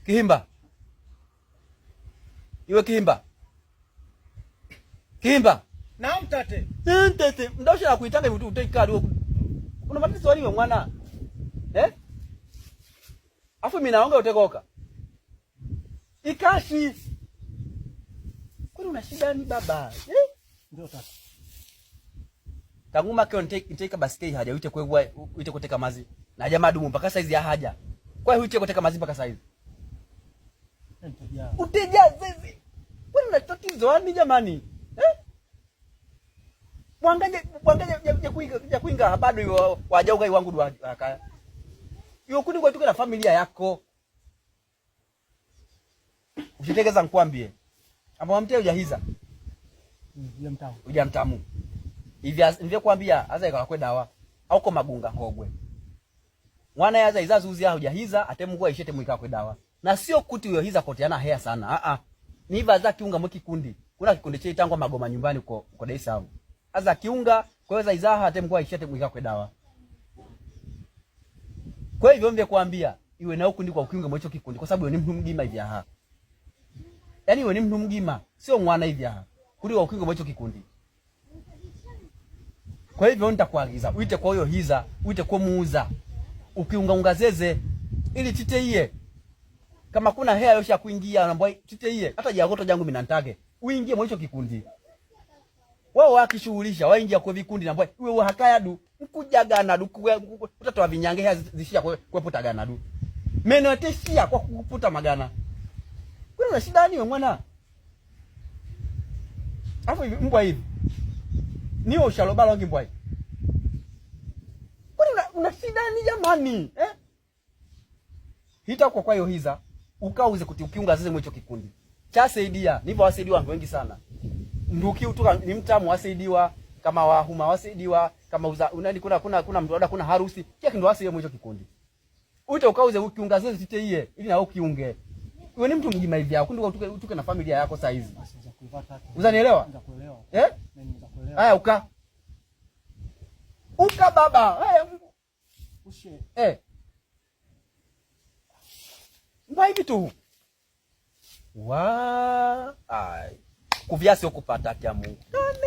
Kihimba. Iwe Kihimba. Kihimba. Naam tate. Tete, ndosha nakuitanga hivi utekali wewe. Una matatizo wewe mwana? Eh? Afu mimi naonga utekoka. Ikashi. Kwani una shida ni baba? Eh? Ndio tate. Tanguma kio niteka basikeli haja uite kwegwa uite kuteka mazi. Na jamaa dumu mpaka saizi ya haja. Kwa hiyo uite kuteka mazi mpaka saizi. Nteja. Uteja zizi. Kwani una tatizo ani jamani? Eh? Mwangaje mwangaje ya kuinga ya kuinga bado hiyo wajauga wangu dwa kaya. Hiyo kundi kwa tuke na familia yako. Usitegeza nkwambie. Ambapo mte hujahiza. Uja mtamu. Uja mtamu. Hivi nivyo kwambia aza ikala kwe dawa au ko magunga ngogwe. Mwana yaza izazuzi ya hujahiza atemugwa ishete mwika kwe dawa. Na sio kuti huyo hiza kotiana hea sana. A a. Ni hiva za kiunga mwe kikundi. Kuna kikundi che tangwa magoma nyumbani uko uko Dar es Salaam. Aza kiunga kwa hiyo izaha atemugwa ishete mwika kwe dawa. Kwa hivyo mvye kuambia iwe na huku ndiko ukiunga mwecho kikundi kwa sababu ni mtu mgima hivi aha. Yaani iwe ni mtu mgima sio mwana hivi aha. Kuliko ukiunga mwecho kikundi. Kwa hivyo nitakuagiza uite kwa hiyo hiza, uite kwa muuza. Ukiunga unga zeze ili tite iye. Kama kuna hea yosha kuingia unaambia tite iye. Hata jagoto jangu mimi nantake. Uingie mwecho kikundi. Wao wakishughulisha waingia kwa vikundi na mbwa wewe hakaya du nkujagana du utatoa vinyange hea zishia kweputa gana du. Meno ateshia kwa kuputa magana. Kuna shida nini mwana? Afu hivi mbwa hivi. Niyo ushalobala wangi mbwa hivi. Kwani una shida nini jamani? Eh? Hita kwa kwayo hiza ukauze kuti ukiunga zeze mwecho kikundi. Chasaidia, nivo wasaidiwa watu wengi sana. Nduki utuka ni mtamu wasaidiwa kama wahuma wasaidiwa kama uza unani kuna kuna kuna mtu labda kuna harusi kila kindu wasaidiwa mwecho kikundi. Uite ukauze ukiunga zeze tite iye ili na ukiunge. Wewe ni mtu mjima hivi yako ndio utuke, utuke na familia yako saa hizi. Uzanielewa? Eh? Haya uka. Uka baba. Haya. Ushe. Eh. Mbwa hivi tu. Wa ai. Kuvya sio kupata kia Mungu. Kane.